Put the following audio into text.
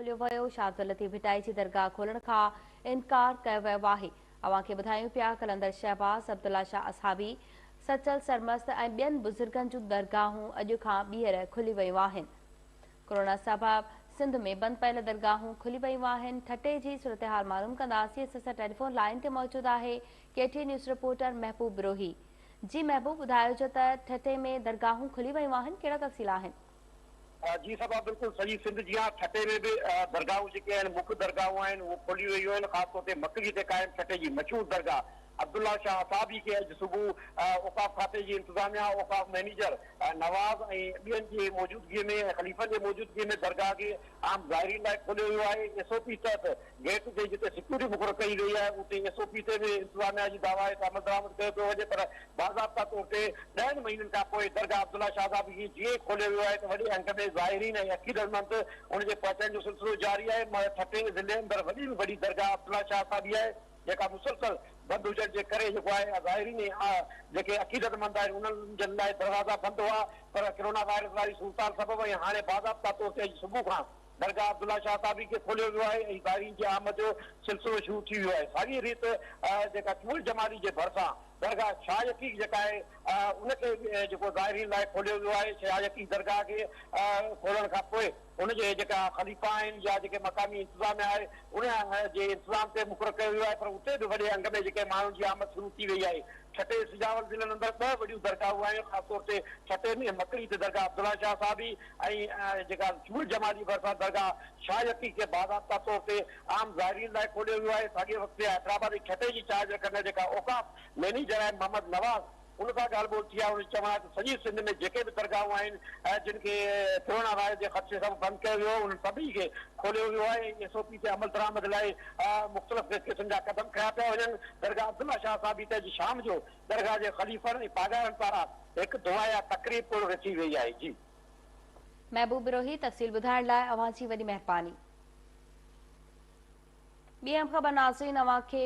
کوليو ويو، شاهه عبداللطيف ڀٽائي جي درگاهه کولڻ کان انڪار ڪيو ويو آهي. اوهان کي ٻڌايون پيا قلندر شهباز، عبدالله شاهه اصحابي، سچل سرمست ۽ ٻين بزرگن جون درگاهون اڄ کان ٻيهر کلي ويون آهن. ڪورونا سبب سنڌ ۾ بند پيل درگاهون کلي ويون آهن. ٺٽي جي صورتحال معلوم ڪنداسين. اسان سان ٽيليفون لائين تي موجود آهي K T news reporter Mehboob Brohi. جي محبوب ٻڌايو ته ٺٽي ۾ درگاهون کلي ويون آهن ڪهڙا تفصيل آهن؟ جي صفا بلڪل سڄي سنڌ جيان ٺٽي ۾ به درگاهون جيڪي آهن مک درگاهون آهن اهو کوليون ويون آهن خاص طور تي مڪلي تي قائم ٺٽي جي مشهور درگاهه عبدالله شاهه اصحابي کي اڄ صبح اوقاف کاتي جي انتظاميا اوقاف مئنيجر نواز ۽ ٻين جي موجودگي ۾ ۽ خليفن جي موجودگي ۾ درگاهه کي عام زائرين لاء کوليو ويو آهي ايس او پي تحت گيٽ تي جتي سيڪيورٽي مقرر ڪئي وئي آهي اتي ايس او پي تي به انتظاميا جي دعويٰ آهي ته عملدرآمد ڪيو پيو وڃي پر باضابطا طور تي ڏهن مهينن کان پوء درگاهه عبدالله شاهه صاحب کي جيئن ئي کوليو ويو آهي ته وڏي انگ ۾ زائرين ۽ عقيدتمند ان جي پهچڻ جو سلسلو جاري آهي. ٺٽي ضلعي اندر وڏي ۾ وڏي درگاهه عبدالله شاهه صاحب ئي آهي جيڪا مسلسل بند هجڻ جي ڪري جيڪو آهي زائرين ۽ جيڪي عقيدتمند آهن انهن جن لاء دروازا بند هئا پر ڪرونا وائرس واري صورتحال سبب ۽ هاڻي باضابطا طور تي اڄ صبح کان درگاهه عبدالله شاهه صاحبي کي کوليو ويو آهي ۽ زائرين جي آمد جو سلسلو شروع ٿي ويو آهي. ساڳي ريت جيڪا چوهڙ جمالي جي ڀرسان درگاهه شاهه يقيق جيڪا آهي ان کي به جيڪو زائرين لاء کوليو ويو آهي. شاهه يقيق درگاهه کي کولڻ کان پوء ان جي جيڪا خليفا آهن يا جيڪي مقامي انتظاميا آهي ان جي انتظام تي مقرر ڪيو ويو آهي پر اتي به وڏي انگ ۾ جيڪي ماڻهن جي آمد شروع ٿي وئي آهي. ٺٽي سجاول ضلعن اندر ٻه وڏيون درگاهون آهن خاص طور تي ٺٽي ۾ مڪلي تي درگاهه عبدالله شاهه صاحبي ۽ جيڪا چوهڙ جمالي ڀرسان درگاهه شاهه يقيق کي باضابطا طور تي عام زائرين لاء کوليو ويو آهي. ساڳئي وقت تي حيدرآباد ۽ ٺٽي جي چارج رکندڙ جيڪا اوقاف مئنيجر آهي محمد نواز ان سان ڳالهه ٻولهه ٿي آهي ان جو چوڻ آهي ته سڄي سنڌ ۾ جيڪي به درگاهون آهن جن کي ڪرونا وائرس جي خدشي سبب بند ڪيو ويو هو انهن سڀني کي کوليو ويو آهي ۽ ايس او پي تي عملدرآمد لاء مختلف قسم جا قدم کنيا پيا وڃن. درگاهه عبدالله شاهه صاحب تي اڄ شام جو درگاهه جي خليفن ۽ پاڳارن پاران هڪ دعائيه تقريب پڻ رٿي وئي آهي. جي. محبوب بروهي تفصيل ٻڌائڻ لاء اوهان جي وڏي مهرباني. ٻي اهم خبر ناظرين اوهان کي.